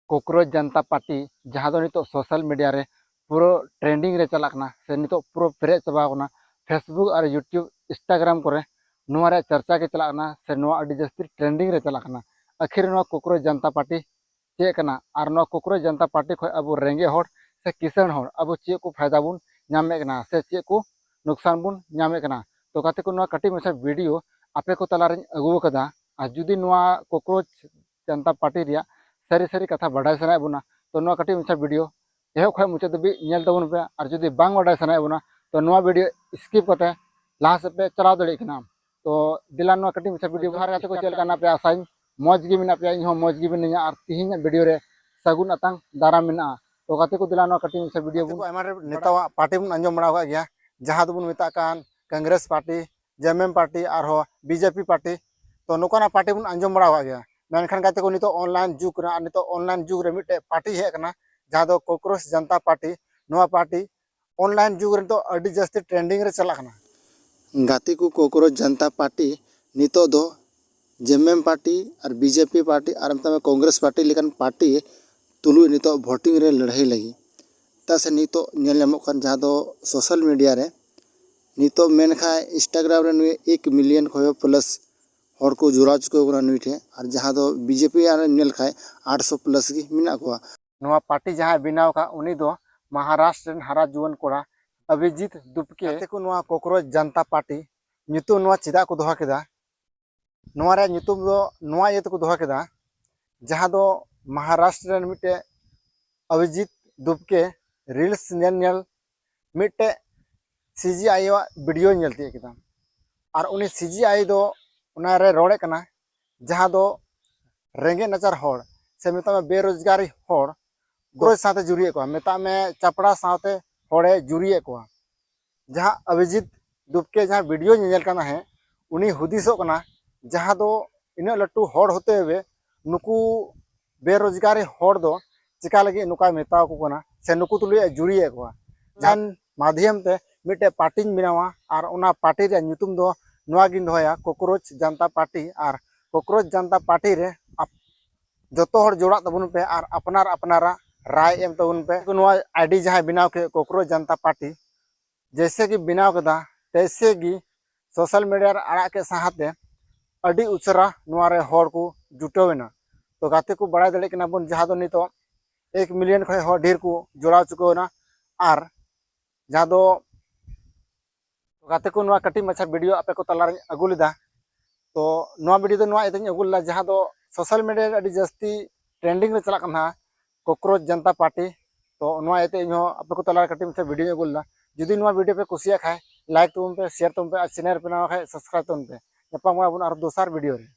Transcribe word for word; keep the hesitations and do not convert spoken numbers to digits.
Cockroach Janata party, ᱡᱟᱦᱟᱸ ᱫᱚ ᱱᱤᱛᱚᱜ ᱥᱳᱥᱟᱞ ᱢᱤᱰᱤᱭᱟ ᱨᱮ ᱯᱩᱨᱟᱹ ᱴᱨᱮᱱᱰᱤᱝ ᱨᱮ ᱪᱟᱞᱟᱜ ᱠᱟᱱᱟ, ᱥᱮ ᱱᱤᱛᱚᱜ ᱯᱩᱨᱟᱹ ᱯᱮᱨᱮᱡ ᱪᱟᱵᱟᱣ ᱠᱟᱱᱟ, ᱯᱷᱮᱥᱵᱩᱠ ᱟᱨ ᱭᱩᱴᱩᱵᱽ, ᱤᱱᱥᱴᱟᱜᱨᱟᱢ ᱠᱚᱨᱮ ᱱᱚᱣᱟ ᱨᱮᱭᱟᱜ ᱪᱟᱨᱪᱟ ᱜᱮ ᱪᱟᱞᱟᱜ ᱠᱟᱱᱟ, ᱥᱮ ᱱᱚᱣᱟ ᱟᱹᱰᱤ ᱡᱟᱹᱥᱛᱤ ᱴᱨᱮᱱᱰᱤᱝ ᱨᱮ ᱪᱟᱞᱟᱜ ᱠᱟᱱᱟ᱾ ᱟᱹᱠᱷᱤᱨ ᱱᱚᱣᱟ ᱠᱳᱠᱨᱳᱡᱽ ᱡᱟᱱᱛᱟ ᱯᱟᱨᱴᱤ ᱪᱮᱫ ᱠᱟᱱᱟ, ᱟᱨ ᱱᱚᱣᱟ ᱠᱳᱠᱨᱳᱡᱽ ᱡᱟᱱᱛᱟ ᱯᱟᱨᱴᱤ ᱠᱷᱚᱱ ᱟᱵᱚ ᱨᱮᱸᱜᱮᱡ ᱦᱚᱲ ᱥᱮ ᱠᱤᱥᱟᱹᱬ ᱦᱚᱲ ᱟᱵᱚ ᱪᱮᱫ ᱠᱚ ᱯᱷᱟᱭᱫᱟ ᱵᱚᱱ ᱧᱟᱢᱮᱫ ᱠᱟᱱᱟ, ᱥᱮ ᱪᱮᱫ ᱠᱚ ᱱᱩᱠᱥᱟᱱ ᱵᱚᱱ ᱧᱟᱢᱮᱫ ᱠᱟᱱᱟ᱾ ᱛᱚ ᱜᱟᱛᱮ ᱠᱚ, ᱱᱚᱣᱟ ᱠᱟᱹᱴᱤᱡ ᱢᱟᱪᱷᱟ ᱵᱷᱤᱰᱤᱭᱳ ᱟᱯᱮ ᱠᱚ ᱛᱟᱞᱟᱨᱤᱧ ᱟᱹᱜᱩ ᱟᱠᱟᱫᱟ᱾ ᱟᱨ ᱡᱩᱫᱤ ᱱᱚᱣᱟ ᱠᱳᱠᱨᱳᱡᱽ ᱡᱟᱱᱛᱟ ᱯᱟᱨᱴᱤ ᱨᱮᱭᱟᱜ ᱥᱟᱹᱨᱤ ᱥᱟᱹᱨᱤ ᱠᱟᱛᱷᱟ ᱵᱟᱰᱟᱭ ᱥᱟᱱᱟᱭᱮᱫ ᱵᱚᱱᱟ, ᱛᱚ ᱱᱚᱣᱟ ᱠᱟᱹᱴᱤᱡ ᱢᱟᱪᱷᱟ ᱵᱷᱤᱰᱤᱭᱳ ᱮᱦᱚᱵ ᱠᱷᱚᱱ ᱢᱩᱪᱟᱹᱫ ᱫᱷᱟᱹᱵᱤᱡ ᱧᱮᱞ ᱛᱟᱵᱚᱱ ᱯᱮ᱾ ᱟᱨ ᱡᱩᱫᱤ ᱵᱟᱝ ᱵᱟᱰᱟᱭ ᱥᱟᱱᱟᱭᱮᱫ ᱵᱚᱱᱟ, ᱛᱚ ᱱᱚᱣᱟ ᱵᱷᱤᱰᱤᱭᱳ ᱥᱠᱤᱯ ᱠᱟᱛᱮ ᱞᱟᱦᱟ ᱥᱮᱫ ᱯᱮ ᱪᱟᱞᱟᱣ ᱫᱟᱲᱮᱭᱟᱜ ᱠᱟᱱᱟ᱾ ᱛᱚ ᱫᱮᱞᱟ ᱱᱚᱣᱟ ᱠᱟᱹᱴᱤᱡ ᱢᱟᱪᱷᱟ ᱵᱷᱤᱰᱤᱭᱳ᱾ ᱡᱚᱦᱟᱨ ᱜᱟᱛᱮ ᱠᱚ, ᱪᱮᱫ ᱞᱮᱠᱟ ᱢᱮᱱᱟᱜ ᱯᱮᱭᱟ? ᱟᱥᱟᱧ ᱢᱚᱡᱽ ᱜᱮ ᱢᱮᱱᱟᱜ ᱯᱮᱭᱟ, ᱤᱧ ᱦᱚᱸ ᱢᱚᱡᱽ ᱜᱮ ᱢᱤᱱᱟᱹᱧᱟ᱾ ᱟᱨ ᱛᱤᱦᱤᱧᱟᱜ ᱵᱷᱤᱰᱤᱭᱳ ᱨᱮ ᱥᱟᱹᱜᱩᱱ ᱟᱛᱟᱝ ᱫᱟᱨᱟᱢ ᱢᱮᱱᱟᱜᱼᱟ᱾ ᱛᱚ ᱜᱟᱛᱮ ᱠᱚ, ᱫᱮᱞᱟ ᱱᱚᱣᱟ ᱠᱟᱹᱴᱤᱡ ᱢᱟᱪᱷᱟ ᱵᱷᱤᱰᱤᱭᱳ ᱵᱚᱱ᱾ ᱟᱭᱢᱟ ᱰᱷᱮᱨ ᱱᱮᱛᱟᱣᱟᱜ ᱯᱟᱨᱴᱤ ᱵᱚᱱ ᱟᱸᱡᱚᱢ ᱵᱟᱲᱟ ᱟᱠᱟᱫ ᱜᱮᱭᱟ, ᱡᱟᱦᱟᱸ ᱫᱚᱵᱚᱱ ᱢᱮᱛᱟᱜ ᱠᱟᱱ ᱠᱚᱝᱜᱨᱮᱥ ᱯᱟᱨᱴᱤ, ᱡᱮ ᱮᱢ ᱮᱢ ᱯᱟᱨᱴᱤ, ᱟᱨᱦᱚᱸ ᱵᱤ ᱡᱮ ᱯᱤ ᱯᱟᱨᱴᱤ᱾ ᱛᱚ ᱱᱚᱝᱠᱟᱱᱟᱜ ᱯᱟᱨᱴᱤ ᱵᱚᱱ ᱟᱸᱡᱚᱢ ᱵᱟᱲᱟ ᱟᱠᱟᱫ ᱜᱮᱭᱟ᱾ ᱢᱮᱱᱠᱷᱟᱱ ᱜᱟᱛᱮ ᱠᱚ, ᱱᱤᱛᱚᱜ ᱚᱱᱞᱟᱭᱤᱱ ᱡᱩᱜᱽ ᱨᱮ, ᱟᱨ ᱱᱤᱛᱚᱜ ᱚᱱᱞᱟᱭᱤᱱ ᱡᱩᱜᱽ ᱨᱮ ᱢᱤᱫᱴᱮᱡ ᱯᱟᱨᱴᱤ ᱦᱮᱡ ᱟᱠᱟᱱᱟ, ᱡᱟᱦᱟᱸ ᱫᱚ ᱠᱳᱠᱨᱳᱡᱽ ᱡᱟᱱᱛᱟ ᱯᱟᱨᱴᱤ᱾ ᱱᱚᱣᱟ ᱯᱟᱨᱴᱤ ᱚᱱᱞᱟᱭᱤᱱ ᱡᱩᱜᱽ ᱨᱮ ᱱᱤᱛᱚᱜ ᱟᱹᱰᱤ ᱡᱟᱹᱥᱛᱤ ᱴᱨᱮᱱᱰᱤᱝ ᱨᱮ ᱪᱟᱞᱟᱜ ᱠᱟᱱᱟ᱾ ᱜᱟᱛᱮ ᱠᱚ, ᱠᱳᱠᱨᱳᱡᱽ ᱡᱟᱱᱛᱟ ᱯᱟᱨᱴᱤ ᱱᱤᱛᱚᱜ ᱫᱚ ᱡᱮ ᱮᱢ ᱮᱢ ᱯᱟᱨᱴᱤ ᱟᱨ ᱵᱤ ᱡᱮ ᱯᱤ ᱯᱟᱨᱴᱤ ᱟᱨ ᱢᱮᱛᱟᱜ ᱢᱮ ᱠᱚᱝᱜᱨᱮᱥ ᱯᱟᱨᱴᱤ ᱞᱮᱠᱟᱱ ᱯᱟᱨᱴᱤ ᱛᱩᱞᱩᱡ ᱱᱤᱛᱚᱜ ᱵᱷᱳᱴᱤᱝ ᱨᱮ ᱞᱟᱹᱲᱦᱟᱹᱭ ᱞᱟᱹᱜᱤᱫ᱾ ᱪᱮᱫᱟᱜ ᱥᱮ ᱱᱤᱛᱚᱜ ᱧᱮᱞ ᱧᱟᱢᱚᱜ ᱠᱟᱱ ᱡᱟᱦᱟᱸ ᱫᱚ ᱥᱳᱥᱟᱞ ᱢᱤᱰᱤᱭᱟ ᱨᱮ ᱱᱤᱛᱚᱜ ᱢᱮᱱ ᱠᱷᱟᱡ ᱤᱱᱥᱴᱟᱜᱨᱟᱢ ᱨᱮ ᱱᱩᱭ ᱮᱠ ᱢᱤᱞᱤᱭᱚᱱ ᱠᱷᱚᱱ ᱦᱚᱸ ᱯᱞᱟᱥ ᱦᱚᱲ ᱠᱚ ᱡᱚᱲᱟᱣ ᱪᱩᱠᱟᱹᱣ ᱠᱟᱱᱟ ᱱᱩᱭ ᱴᱷᱮᱱ᱾ ᱟᱨ ᱡᱟᱦᱟᱸ ᱫᱚ ᱵᱤ ᱡᱮ ᱯᱤ ᱟᱨ ᱧᱮᱞ ᱠᱷᱟᱡ ᱟᱴᱥᱚ ᱯᱞᱟᱥ ᱜᱮ ᱢᱮᱱᱟᱜ ᱠᱚᱣᱟ᱾ ᱱᱚᱣᱟ ᱯᱟᱨᱴᱤ ᱡᱟᱦᱟᱸᱭ ᱵᱮᱱᱟᱣ ᱟᱠᱟᱫ, ᱩᱱᱤ ᱫᱚ ᱢᱚᱦᱟᱨᱟᱥᱴᱨ ᱨᱮᱱ ᱦᱟᱨᱟ ᱡᱩᱣᱟᱹᱱ ᱠᱚᱲᱟ ᱚᱵᱷᱤᱡᱤᱛ ᱫᱩᱯᱠᱮ᱾ ᱜᱟᱛᱮ ᱠᱚ, ᱱᱚᱣᱟ ᱠᱳᱠᱨᱳᱡᱽ ᱡᱟᱱᱛᱟ ᱯᱟᱨᱴᱤ ᱧᱩᱛᱩᱢ ᱱᱚᱣᱟ ᱪᱮᱫᱟᱜ ᱠᱚ ᱫᱚᱦᱚ ᱠᱮᱫᱟ? ᱱᱚᱣᱟ ᱨᱮᱭᱟᱜ ᱧᱩᱛᱩᱢ ᱫᱚ ᱱᱚᱣᱟ ᱤᱭᱟᱹ ᱛᱮᱠᱚ ᱫᱚᱦᱚ ᱠᱮᱫᱟ, ᱡᱟᱦᱟᱸ ᱫᱚ ᱢᱚᱦᱟᱨᱟᱥᱴᱨ ᱨᱮᱱ ᱢᱤᱫᱴᱮᱡ ᱚᱵᱷᱤᱡᱤᱛ ᱫᱩᱯᱠᱮ ᱨᱤᱞᱥ ᱧᱮᱞ ᱧᱮᱞ ᱢᱤᱫᱴᱮᱡ ᱥᱤ ᱡᱤ ᱟᱭ ᱟᱜ ᱵᱷᱤᱰᱤᱭᱳ ᱧᱮᱞ ᱛᱤᱭᱳᱜ ᱠᱮᱫᱟ᱾ ᱟᱨ ᱩᱱᱤ ᱥᱤ ᱡᱤ ᱟᱭ ᱫᱚ ᱚᱱᱟᱨᱮ ᱨᱚᱲᱮᱫ ᱠᱟᱱᱟ, ᱡᱟᱦᱟᱸ ᱫᱚ ᱨᱮᱸᱜᱮᱡ ᱱᱟᱪᱟᱨ ᱦᱚᱲ ᱥᱮ ᱢᱮᱛᱟᱜ ᱢᱮ ᱵᱮᱨᱳᱡᱽᱜᱟᱨᱤ ᱦᱚᱲ ᱠᱳᱠᱨᱳᱡᱽ ᱥᱟᱶᱛᱮ ᱡᱩᱨᱤᱭᱮᱫ ᱠᱚᱣᱟ, ᱢᱮᱛᱟᱜ ᱢᱮ ᱪᱟᱯᱲᱟ ᱥᱟᱶᱛᱮ ᱦᱚᱲᱮ ᱡᱩᱨᱤᱭᱮᱫ ᱠᱚᱣᱟ᱾ ᱡᱟᱦᱟᱸ ᱚᱵᱷᱤᱡᱤᱛ ᱫᱩᱯᱠᱮ ᱡᱟᱦᱟᱸ ᱵᱷᱤᱰᱤᱭᱳ ᱧᱮᱧᱮᱞ ᱠᱟᱱ ᱛᱟᱦᱮᱸᱫ, ᱩᱱᱤ ᱦᱩᱫᱤᱥᱚᱜ ᱠᱟᱱᱟ, ᱡᱟᱦᱟᱸ ᱫᱚ ᱤᱱᱟᱹᱜ ᱞᱟᱹᱴᱩ ᱦᱚᱲ ᱦᱚᱛᱮ ᱦᱩᱭᱮ ᱱᱩᱠᱩ ᱵᱮᱨᱳᱡᱽᱜᱟᱨᱤ ᱦᱚᱲ ᱫᱚ ᱪᱮᱠᱟ ᱞᱟᱹᱜᱤᱫ ᱱᱚᱝᱠᱟᱭ ᱢᱮᱛᱟᱣ ᱠᱚ ᱠᱟᱱᱟ ᱥᱮ ᱱᱩᱠᱩ ᱛᱩᱞᱩᱡ ᱮ ᱡᱩᱨᱤᱭᱮᱫ ᱠᱚᱣᱟ᱾ ᱡᱟᱦᱟᱸ ᱢᱟᱫᱷᱭᱚᱢ ᱛᱮ ᱢᱤᱫᱴᱮᱡ ᱯᱟᱨᱴᱤᱧ ᱵᱮᱱᱟᱣᱟ ᱟᱨ ᱚᱱᱟ ᱯᱟᱨᱴᱤ ᱨᱮᱭᱟᱜ ᱧᱩᱛᱩᱢ ᱫᱚ ᱱᱚᱣᱟ ᱜᱤᱧ ᱫᱚᱦᱚᱭᱟ, ᱠᱳᱠᱨᱳᱡᱽ ᱡᱟᱱᱛᱟ ᱯᱟᱨᱴᱤ᱾ ᱟᱨ ᱠᱳᱠᱨᱳᱡᱽ ᱡᱟᱱᱛᱟ ᱯᱟᱨᱴᱤ ᱨᱮ ᱟᱯ-, ᱡᱚᱛᱚ ᱦᱚᱲ ᱡᱚᱲᱟᱜ ᱛᱟᱵᱚᱱ ᱯᱮ ᱟᱨ ᱟᱯᱱᱟᱨ ᱟᱯᱱᱟᱨᱟᱜ ᱨᱟᱭ ᱮᱢ ᱛᱟᱵᱚᱱ ᱯᱮ᱾ ᱱᱚᱣᱟ ᱟᱭᱰᱤ ᱡᱟᱦᱟᱸᱭ ᱵᱮᱱᱟᱣ ᱠᱮᱫ ᱠᱚᱠᱨᱳᱪ ᱡᱟᱱᱛᱟ ᱯᱟᱨᱴᱤ, ᱡᱮᱭᱥᱮ ᱜᱮ ᱵᱮᱱᱟᱣ ᱠᱮᱫᱟ ᱛᱮᱭᱥᱮ ᱜᱮ ᱥᱳᱥᱟᱞ ᱢᱤᱰᱤᱭᱟ ᱨᱮ ᱟᱲᱟᱜ ᱠᱮᱫ ᱥᱟᱦᱟᱛᱮ ᱟᱹᱰᱤ ᱩᱥᱟᱹᱨᱟ ᱱᱚᱣᱟ ᱨᱮ ᱦᱚᱲ ᱠᱚ ᱡᱩᱴᱟᱹᱣ ᱮᱱᱟ᱾ ᱛᱚ ᱜᱟᱛᱮ ᱠᱚ, ᱵᱟᱲᱟᱭ ᱫᱟᱲᱮᱭᱟᱜ ᱠᱟᱱᱟ ᱵᱚᱱ ᱡᱟᱦᱟᱸ ᱫᱚ ᱱᱤᱛᱚᱜ ᱮᱠ ᱢᱤᱞᱤᱭᱚᱱ ᱠᱷᱚᱱ ᱦᱚᱸ ᱰᱷᱮᱨ ᱠᱚ ᱡᱚᱲᱟᱣ ᱪᱩᱠᱟᱹᱣ ᱮᱱᱟ᱾ ᱟᱨ ᱡᱟᱦᱟᱸ ᱫᱚ ᱜᱟᱛᱮ ᱠᱚ, ᱱᱚᱣᱟ ᱠᱟᱹᱴᱤᱡ ᱢᱟᱪᱷᱟ ᱵᱷᱤᱰᱤᱭᱳ ᱟᱯᱮ ᱠᱚ ᱛᱟᱞᱟᱨᱮᱧ ᱟᱹᱜᱩ ᱞᱮᱫᱟ᱾ ᱛᱚ ᱱᱚᱣᱟ ᱵᱷᱤᱰᱤᱭᱳ ᱫᱚ ᱱᱚᱣᱟ ᱤᱭᱟᱹᱛᱮᱧ ᱟᱹᱜᱩ ᱞᱮᱫᱟ, ᱡᱟᱦᱟᱸ ᱫᱚ ᱥᱳᱥᱟᱞ ᱢᱤᱰᱤᱭᱟ ᱨᱮ ᱟᱹᱰᱤ ᱡᱟᱹᱥᱛᱤ ᱴᱨᱮᱱᱰᱤᱝ ᱨᱮ ᱪᱟᱞᱟᱜ ᱠᱟᱱᱟ ᱠᱚᱠᱨᱳᱪ ᱡᱟᱱᱛᱟ ᱯᱟᱨᱴᱤ᱾ ᱛᱚ ᱱᱚᱣᱟ ᱤᱭᱟᱹᱛᱮ ᱤᱧᱦᱚᱸ ᱟᱯᱮ ᱠᱚ ᱛᱟᱞᱟᱨᱮ ᱠᱟᱹᱴᱤᱡ ᱢᱟᱪᱷᱟ ᱵᱷᱤᱰᱤᱭᱳᱧ ᱟᱹᱜᱩ ᱞᱮᱫᱟ᱾ ᱡᱩᱫᱤ ᱱᱚᱣᱟ ᱵᱷᱤᱰᱤᱭᱳ ᱯᱮ ᱠᱩᱥᱤᱭᱟᱜ ᱠᱷᱟᱡ, ᱞᱟᱭᱤᱠ ᱛᱟᱵᱚᱱ ᱯᱮ, ᱥᱮᱭᱟᱨ ᱛᱟᱵᱚᱱ ᱯᱮ ᱟᱨ ᱪᱮᱱᱮᱞ ᱯᱮ ᱱᱟᱣᱟ ᱠᱷᱟᱡ ᱥᱟᱵᱥᱠᱨᱟᱭᱤᱵ ᱛᱟᱵᱚᱱ ᱯᱮ᱾ ᱧᱟᱯᱟᱢ ᱠᱟᱱᱟ ᱵᱚᱱ ᱟᱨ ᱫᱚᱥᱟᱨ ᱵᱷᱤᱰᱤᱭᱳ ᱨᱮ᱾